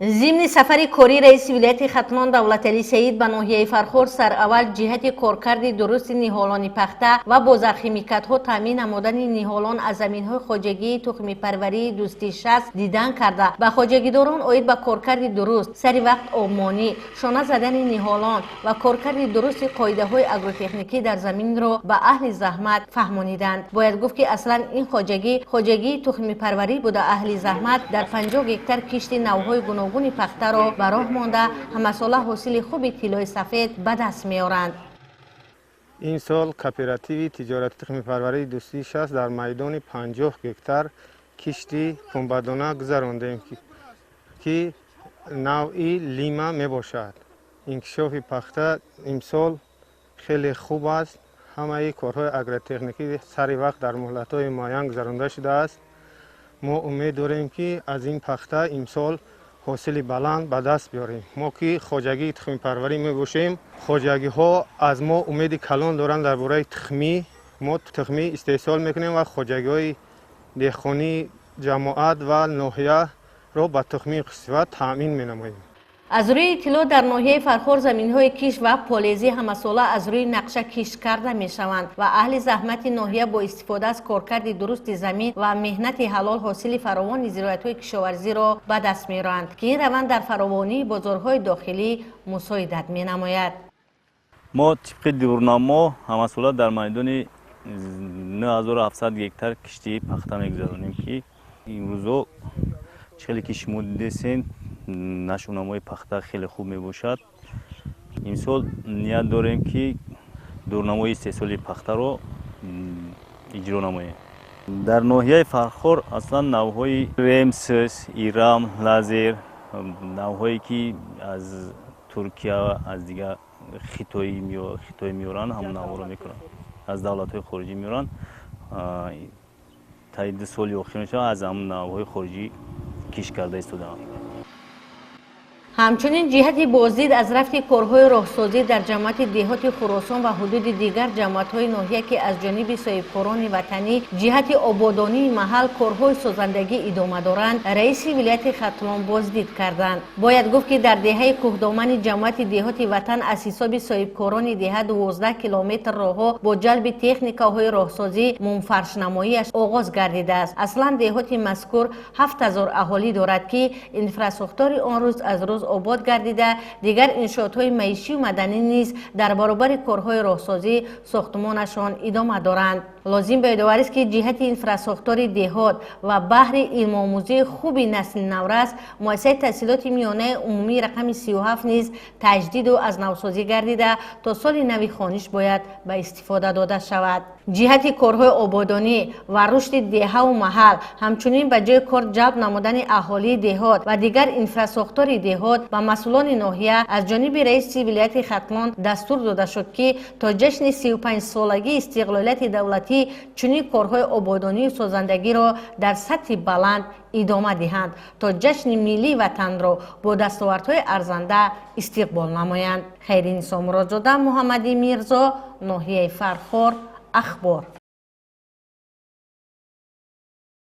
Зимни сафари кории раиси вилояти Хатлон Давлаталӣ Саид ба ноҳияи Фархор, сараввал ҷиҳати коркарди дурусти ниҳолони пахта ва бо зархимикатҳо таъмин намудани ниҳолон аз заминҳои хоҷагии тухмипарварии Дӯстӣ 60 дидан карда, ба хоҷагидорон оид ба коркарди дуруст, сари вақт обмонӣ, шона задани ниҳолон ва коркарди дурусти қоидаҳои агротехникӣ дар заминро ба аҳли заҳмат фаҳмониданд. Бояд гуфт, ки аслан ин хоҷагӣ хоҷагии тухмипарварӣ буда, аҳли заҳмат дар 50 гектар кишти навъҳои гуногуни пахтаро ба роҳ монда, ҳамасола ҳосили хуби тиллои сафед ба даст меоранд. Ин сол кооперативи тиҷорати тухмипарварии Дӯстии 60 дар майдони 50 гектар кишти пунбадона гузарондем, ки навъи Лима мебошад. Инкишофи пахта имсол хеле хуб аст. Ҳамаи корҳои агротехникӣ сари вақт дар муҳлатҳои муайян гузаронда шудааст. Мо умед дорем, ки аз ин пахта имсол ҳосили баланд ба даст биёрем. Мо ки хоҷагии тухмипарварӣ мебошем, хоҷагиҳо аз мо умеди калон доранд дар бораи тухмӣ. Мо тухмӣ истеҳсол мекунем ва хоҷагиҳои деҳқонии ҷамоат ва ноҳияро ба тухмии хусусият таъмин менамоем. Аз рӯи иттилоъ, дар ноҳияи Фархор заминҳои кишт ва полезӣ ҳамасола аз рӯи нақша кишт карда мешаванд ва аҳли заҳмати ноҳия бо истифода аз коркарди дурусти замин ва меҳнати ҳалол ҳосили фаровони зироатҳои кишоварзиро ба даст меоранд, ки ин раванд дар фаровонии бозорҳои дохилӣ мусоидат менамояд. Мо тибқи дурнамо ҳамасола дар майдони 9700 гектар кишти пахта мегузаронем, ки имрӯзо хеле ки шумо дидесен, нашъунамои пахта хеле хуб мебошад. Имсол ният дорем, ки дурнамои истеҳсоли пахтаро иҷро намоем. Дар ноҳияи Фархор аслан навъҳои Ремсс, Ирам, Лазер, навъҳое ки аз Туркия, аз дигар Хитой меоранд, ҳамон навъҳоро мекунанд, аз давлатҳои хориҷӣ меоранд. Таи 2 соли охир мешавад, аз ҳамон навъҳои хориҷӣ кишт карда истодаанд. Ҳамчунин ҷиҳати боздид аз рафти корҳои роҳсозӣ дар ҷамоати деҳоти Хуросон ва ҳудуди дигар ҷамоатҳои ноҳия, ки аз ҷониби соҳибкорони ватанӣ ҷиҳати ободонии маҳал корҳои созандагӣ идома доранд, раиси вилояти Хатлон боздид карданд. Бояд гуфт, ки дар деҳаи Кӯҳдомани ҷамоати деҳоти Ватан аз ҳисоби соҳибкорони деҳа 12 километр роҳҳо бо ҷалби техникаҳои роҳсозӣ мумфаршнамоиаш оғоз гардидааст. Аслан деҳоти мазкур 7000 аҳолӣ дорад, ки инфрасохтори он рӯз аз рӯз обод гардида, дигар иншоотҳои маишию маданӣ низ дар баробари корҳои роҳсозӣ сохтмонашон идома доранд. Лозим ба ёдоварист, ки ҷиҳати инфрасохтори деҳот ва баҳри илмомӯзии хуби насли наврас муассисаи таҳсилоти миёнаи умумии рақами 37 низ таҷдиду аз навсозӣ гардида, то соли нави хониш бояд ба истифода дода шавад. Ҷиҳати корҳои ободонӣ ва рушди деҳаву маҳал, ҳамчунин ба ҷои кор ҷалб намудани аҳолии деҳот ва дигар инфрасохтори деҳот ба масъулони ноҳия аз ҷониби раиси вилояти Хатлон дастур дода шуд, ки то ҷашни 35-солагии истиқлолияти давлатӣ чунин корҳои ободонию созандагиро дар сатҳи баланд идома диҳанд, то ҷашни миллии ватанро бо дастовардҳои арзанда истиқбол намоянд. Хайринисо Муродзода, Муҳаммади Мирзо, ноҳияи Фархор, Ахбор.